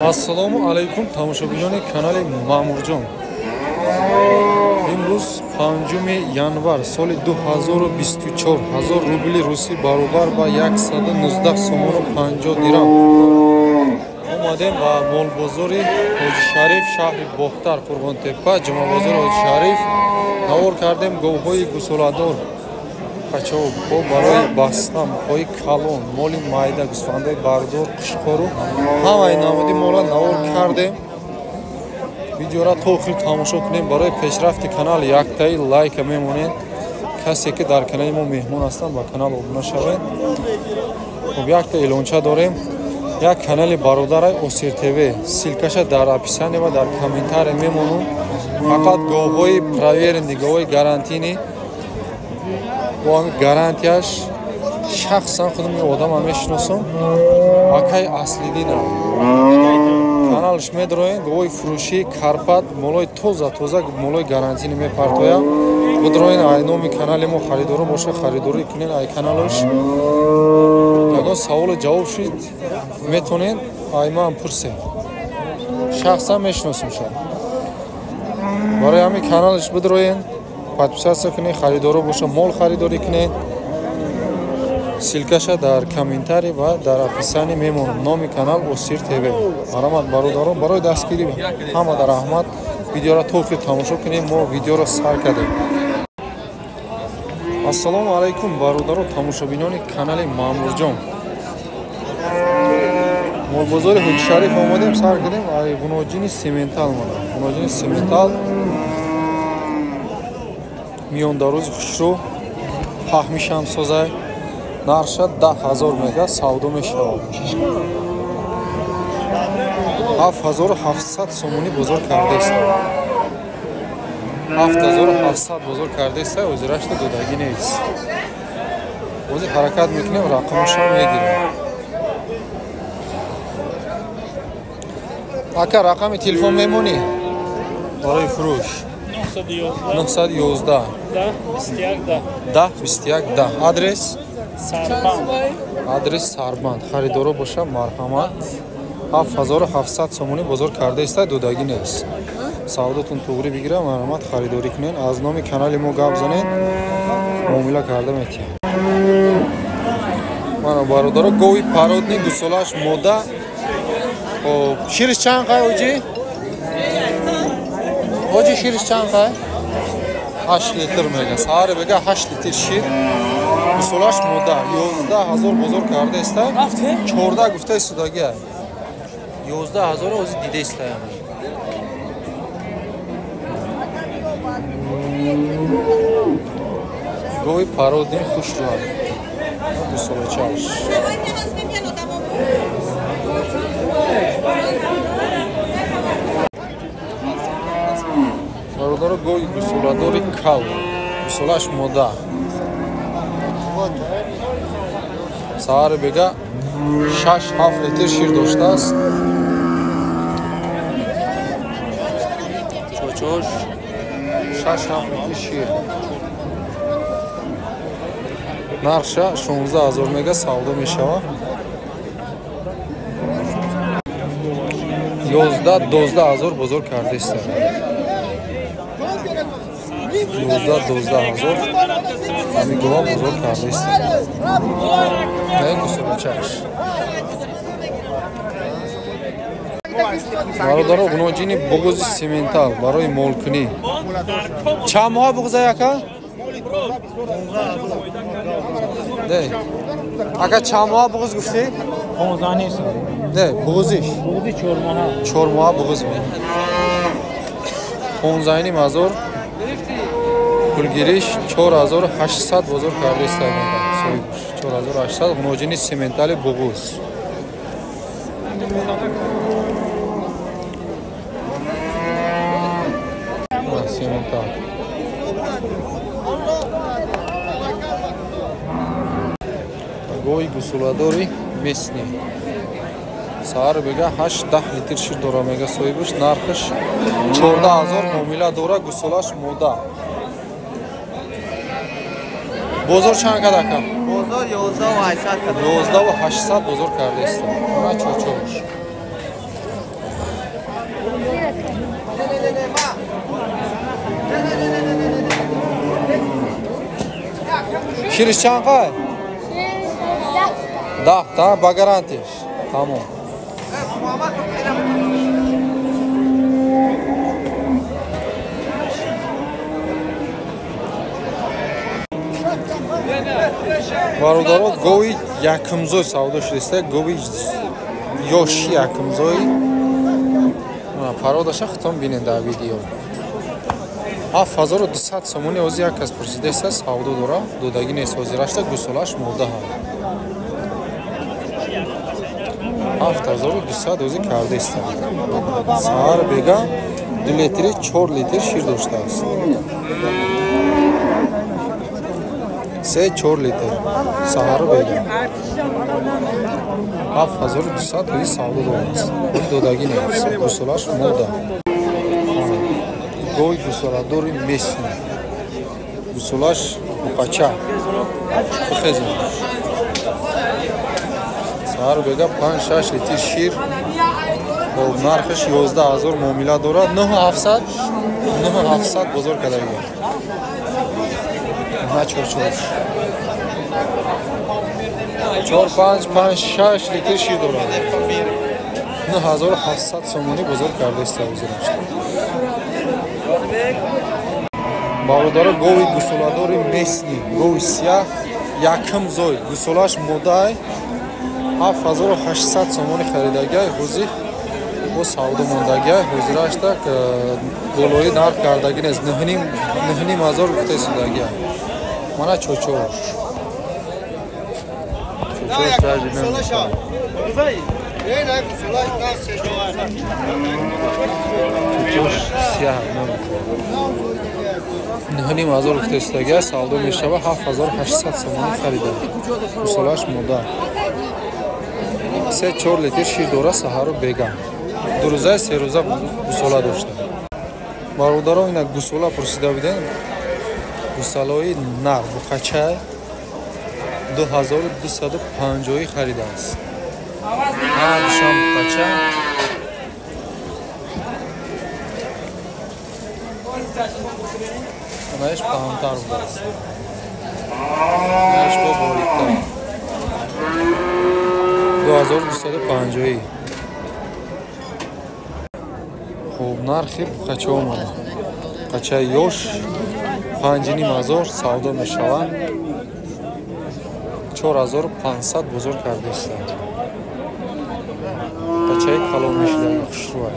Ассалому алайкум, тамошобинони канали Маъмурҷон. Имрӯз 5 январ соли 2024, 1000 рубли русӣ баробар ба 119 сомону 50 дирам. Омадем ба молбозори Ҳоҷишариф, шаҳри Бохтар, Қурғонтеппа, ҷумъабозори Ҳоҷишариф. Навор кардем говҳои гусоладор, қачобҳо барои бастан, пои калон, моли майда, гӯсфандаи бардор, қушқору ҳамаи намуди мола навор кардем. Видеора то охир тамошо кунем. Барои пешрафти канал яктаи лайка мемонед. Касе ки дар канали мо меҳмон ҳастанд, ба канал обуна шавед. Хуб, якта эълонча дорем. Як канали бародарай Осир ТВ, ссылка ша дар описание ва дар комментария мемонум. Фақат говҳои проверенный, говҳои гарантийный, бо ҳами гарантияш. Шахсан худам ин одама мешиносам, акай Аслидина. Каналш медроен, говҳои фурӯшӣ, Карпат, молои тоза тоза, молои гарантийный мепартоям. Бидроен, ай номи канали мо харидорӣ боша, харидорӣ кунен ай каналаш. Ягон саволу ҷавоб шуд, метонен ай ман пурсед. Шахсан мешиносам ша. Барои ҳамин каналаш бидроен, подписаться кунед, харидоро боша, мол харидорӣ кунед. Ссылка ша дар комментарий ва дар описание мемонам. Номи канал Осир ТВ. Марҳамат, бародарон, барои дастгирӣ ҳама дар раҳмат. Видеоро то охир тамошо кунем. Мо видеоро сар кардем. Ассалому алайкум, бародаро, тамошобинони канали Маъмурҷон. Молбозори Ҳоҷишариф омадем, сар кардем ай ғуноҷини сементал. Мана ғуноҷини сементал, миёндарози хушрӯ, паҳмишам созай. Нарша 10 000 мега, савдо мешавад. 7700 сомонӣ бозор кардаиста, 7700 бозор кардаиста. Озирашта додагӣ нест. Бози ҳаракат мекунем, рақамашам мегирем. Ака, рақами телефон мемонӣ барои фурӯш? 911 10 21 10. Адрес? Адрес Сарбанд. Харидоро боша, марҳамат. 7700 сомонӣ бозор кардаиста, додагӣ нест. Савдотон туғрӣ бигира, марҳамат, харидорӣ кунед. Аз номи канали мо гап занед, муомила карда метиҳем. Мана, бародаро, гови породный, гусолааш мода. Хоб, шириш чанд қай, оҷи? Оҷи, шириш чанд қай? 8 литр мега. Саҳаре бега 8 литр шир. Гусолаш мода, 11 000 бозор кардаиста, 14 гуфта истодагия. 11 000 ози дида истаям. Гови породный, хушрӯ, гусолачааш. Бародаро, гови гусоладори кал, гусолаш мода. Саҳари бега 6-7 литр шир доштааст. Чочош 6-7 литр шир. Нархша 16 000 мега, савдо мешавад. 11-12 ҳазор бозор кардаиста, 11-12 ҳазор ҳами гова бозор кардаиста. На гусолачаш. Бародаро, ғуноҷини буғузи сементал барои молкунӣ. Чанд моҳа буғуза, яка? Не, ака, чанд моҳа буғуз гуфтӣ? Не, буғузиш 4 моҳа. Буғуз 15,5 ҳазор, пулгириш 4800 бозор кардаиста соҳибш, 4800. Ғуноҷини сементали буғуз. Сементал. Гови гусуладори местный, саҳар бега 8-10 литр шир дора, мега соҳибаш. Нархаш 14 000, муомила дора. Гусолаш мода. Бозор чанд кад, ака? Бозор 11 800 кад. 11 800 бозор кардаист. Ана чочош. Шириш чанд қай? 10 та ба гарантиш. Тамом. Бародаро, гови якумзой савдо шудааст, гови ёши якумзой. Пародаша худтон бинед дар видео. 7200 сомони ҳозир як кас пурсидааст, савдо дора, додагӣ нест ҳозирашта, гусолаш мода ҳам. 7200 ҳозир кардааст. Саҳар бега 2 литри 4 литр шир доштааст. 3-4 литр саҳару бега. 7200 ҳозир савдо дорааст. Додагӣ нест, гусолаш мода. Гови гусоладори местни. Гусолаш буқача. Бихезем. Саҳару бега 5-6 литр шир. Бо нархаш 11000 муомила дорад. 9700 9700 бозор кардагӣ. На 4 4 5 5 6 литр шир дорад. 9700 сомонӣ бозор кардааст ҳозираш. Бародаро, гови гусоладори местни, гови сиёҳ, якум зой, гусолаш модай 7800 сомонӣ харидагиай, ҳозир бо савдо мондагиай, ҳозирашта болои нарх кардагӣ нест, 9500 гуфтаистодагиай. Мана чочош. Чочош даже намешавад. Чочош сиёҳ 9500 гуфтаистодагиай, савдо мешавад 7800 сомонӣ харида. Гусолаш мода. 3-4 литр шир дора саҳару бега. 2 рӯза 3 рӯза гусола дошта. Бародаро, ина гусола пурсида будем. Гусолаи нар буқача 2250 харидааст. Ҳар душам буқача. Анаиш паҳнтар будааст. Анаиш бо бориктар. 2250. Хуб, нархи буқача омада. Буқачаи ёш 5500 савдо мешаванд. 4500 бозор кардаистанд. Буқачаи калон мешидаги хушрӯай.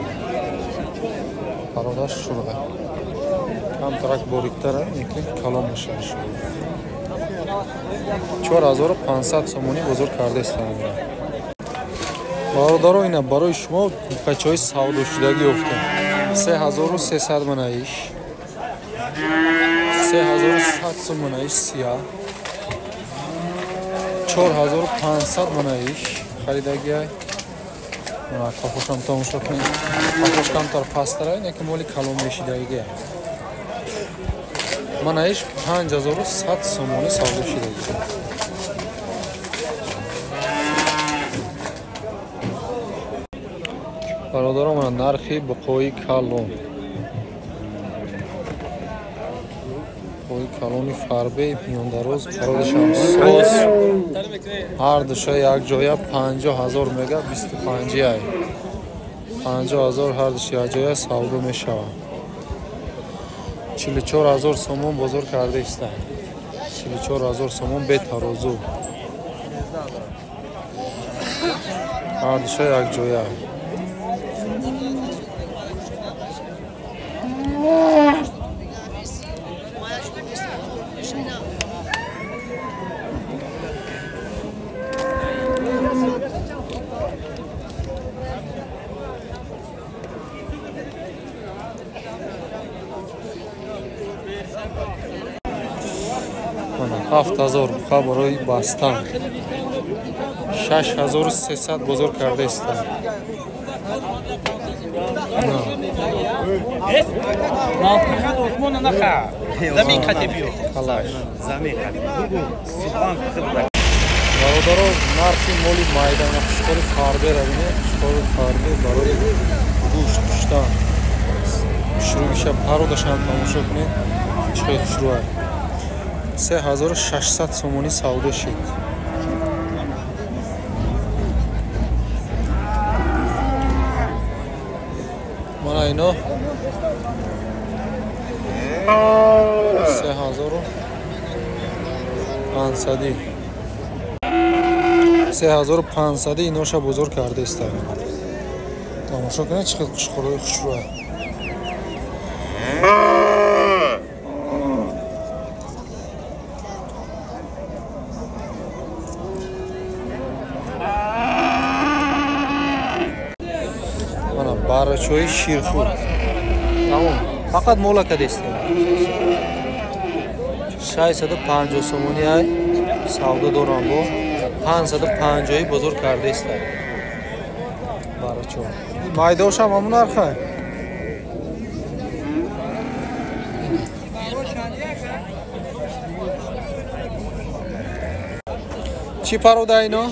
Пародаш хушрӯай. Камтарак бориктара, лекин калон мешавад. 4500 сомонӣ бозор кардаистанд. Бародаро, ина барои шумо буқачаҳои савдошудагӣ ёфтем. 3300 манаиш, 3100 сомонаиш сиёҳ, 4500 манаиш харидагиай. Қафошам тамошо кунед. Қафош камтар пасттара, лекин моли калон мешидагиай. Манаиш 5100 сомонӣ савдо шудагиай. Бародаро, мана нархи буқои калон. Буқои калони фарбе миёндароз, пародашам соз. Ҳар душа як ҷоя 50000 мега, 25 ай. 50000 ҳар душа як ҷоя савдо мешавад. 44000 сомон бозор кардаистанд. 44000 сомон бетарозу. Ҳар душа як ҷоя. 7000 буқа барои бастан. 6300 бозор кардаистанд. Бародаро, нархи моли майдана хушкори фарбера бинед. Хушкори фарбе барои гӯшт куштан. Хушрӯиша пародашам тамошо кунед. Чӣ хушрӯ. 3600 сомонӣ савдо шид. Мана ино 3500 3500 иноша бозор кардаиста. Тамошо кунед чӣ қадр қушқурҳои хушрӯя. Мана баррачои ширхӯр. Тамом. Фақат мола кадеста. 650 сомонӣ ай савдо дорам бо 550 бозор кардаиста. Баррачо. Майдошам ҳамун нарха. Чӣ парода ино?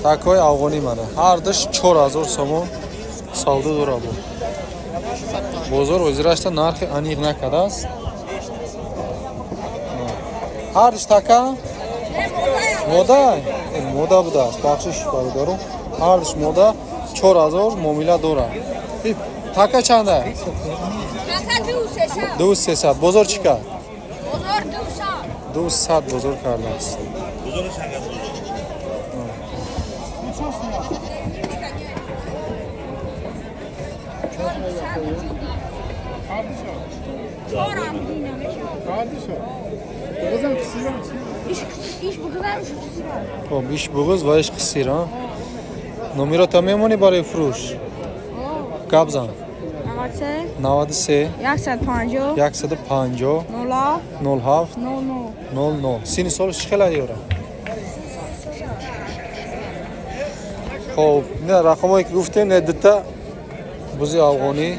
Такои афғонӣ мана. Ҳардуш 4000 сомон савдо дора бо. Бозор ҳозирашта нархи аниқ накардааст. Ҳардуш така? Мода? Мода будааст. Бахшиш бародару. Ҳардуш мода 4000 муомила дорад. Така чанда? Така 2300. 2300. Бозор чӣ кард? Бозор 200. 200 бозор кардааст. Хоб, иш буғуз ва иш қисир, а? Номерота мемонӣ барои фурӯш? Гап зан. 93 150 150 07 00. Синни солаш чӣ хел ёра? Хоб, не рақамое ки гуфтем, не дута бузи афғонӣ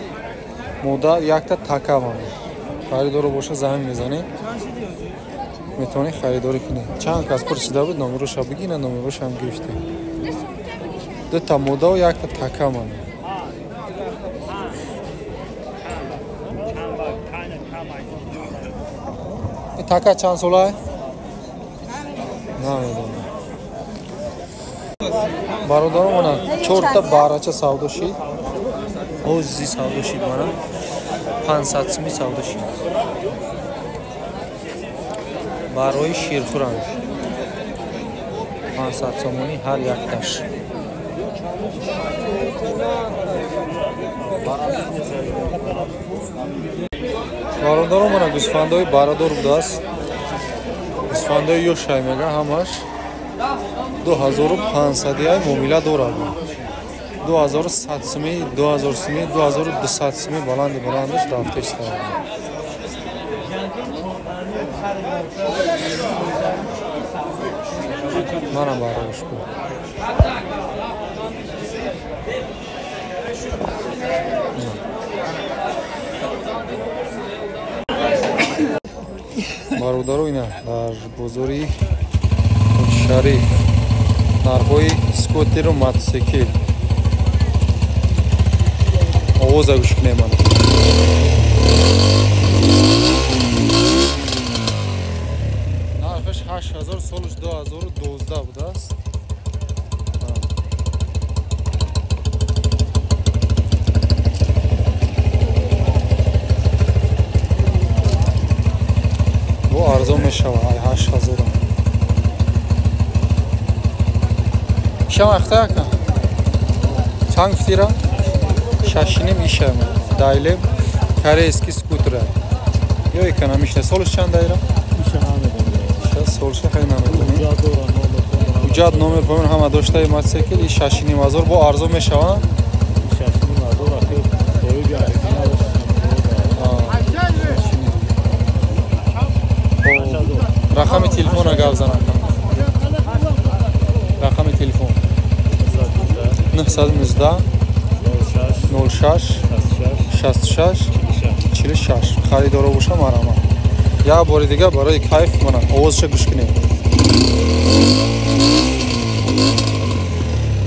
мода, якта така мана. Харидоро боша занг мезанӣ, метавонӣ харидорӣ кунӣ. Чанд кас пурсида буд, номероша бигӣ, на номерошам гирифтем. Дута модаву якта така мана. Ин така чанд сола? Намедонам. Бародаро, мана чорта барача савдо шид. Ози савдо шид мана. 500 сумӣ савдо шид. Барои ширхӯранд. 500 сомонӣ ҳар якташ. Бародаро, мана гӯсфандои барадор будааст. Гӯсфандои ёшай мега ҳамаш 2500 ай муомила дорад. 2100 сумӣ, 2000 сумӣ, 2200 сумӣ баланди баландаш рафта истода. Манам барош бу. Бародаро, ина дар бозори Шариф нархҳои скутеру мотосикл. Овоза гӯш кунем мана. Нархаш 8000, солаш 2012 будааст. Бо арзон мешавад, ай 8000. Ишам ахта ака? Чанд гуфтира? Шашиним ишам. Дайлеб корейский скутера. Ё экономична. Солаш чанд дайра? Иша намедонам. Иша солша хеле намедонам. Ҳуҷҷат номер помон ҳама доштаи мотосикл. И 6500 бо арзон мешавад? 6500 ахир соҳиби оригиналаш. Рақами телефона гап занам. Рақами телефон 919 06 66 46. Харидоро боша марама. Як бори дига барои кайф мана овозша гӯш кунем.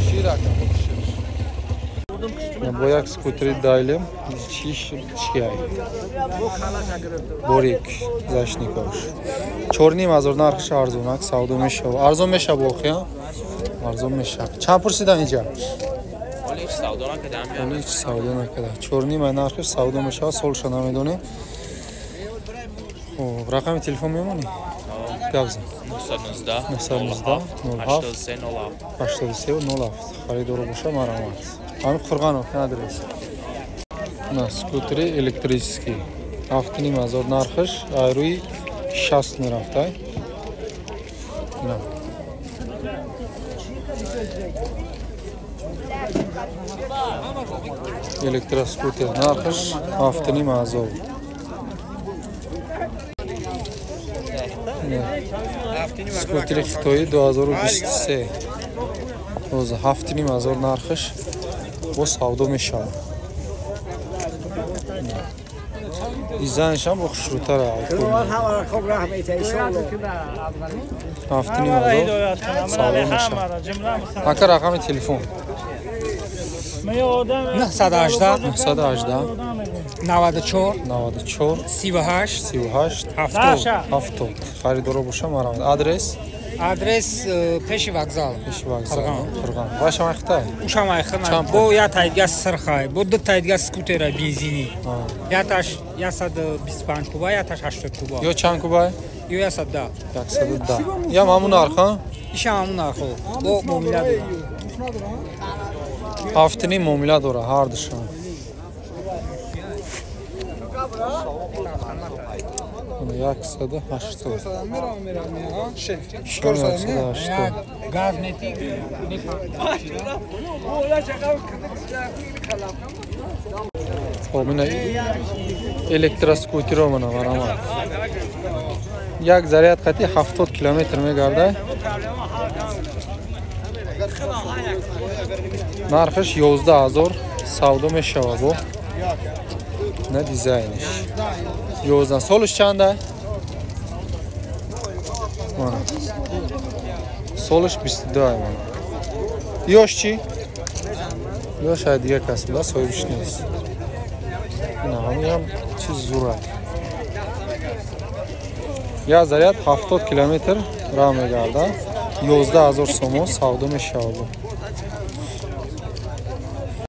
Шир ака, шир. Бо як скутери дайлем чиай борик зашникош 4,5 ҳазор нархш арзонак савдо мешава. Арзон мешава охи, арзон мешава. Чанд пурсидан инҷа? ҳеҷ савдо накардам. Ҳеҷ савдо накарда. 4,5 нархш савдо мешава, солша намедонем. Хуб, рақами телефон мемонӣ? Гап зан. 919 919 07 83 07 83 07. Харидоро боша, марамат. Ҳамин Қурғанов адрес. На скутери электрический. 7,5 ҳазор нархш, айрӯи 60 мерафтай. На. Электроскутер нархш 7,5 ҳазор. Скутери хитоӣ 2023. 7,5 ҳазор нархш бо савдо мешавад. Дизайншам бо хушрӯтара. 7,5 ҳазор савдо мешавад. Ака, рақами телефон? 918 918 94 94 38 38 70. 70. Харидоро боша, марамад. Адрес? Адрес пеши вокзал. Пеши вокзал. Қурғон. Вашам айхтай? Ушам айхна. Бо я тайдга сирхай, бо ду тайдга скутера бензини. Яташ 125 куба, яташ 80 куба. Ё чанд куба? Ё 110. 110. Ям ҳамун нарх, ҳа? Ишам ҳамун нархо. Бо муомила дора. 7,5 муомила дора ҳардушон. 180. 180. Хоб, ина электроскутеро мана марамат. Як заряд қати 70 километр мегардад. Нархаш 11 ҳазор савдо мешавад бо. На дизайниш. 11 солиш чанда? Мана. Солиш 22 мана. Ёш чӣ? Ёш ай дига кас буда, соҳибиш нест. Ина ҳамин чиз зура. Як заряд 70 километр раҳ мегардад. 11 ҳазор сомон савдо мешавад.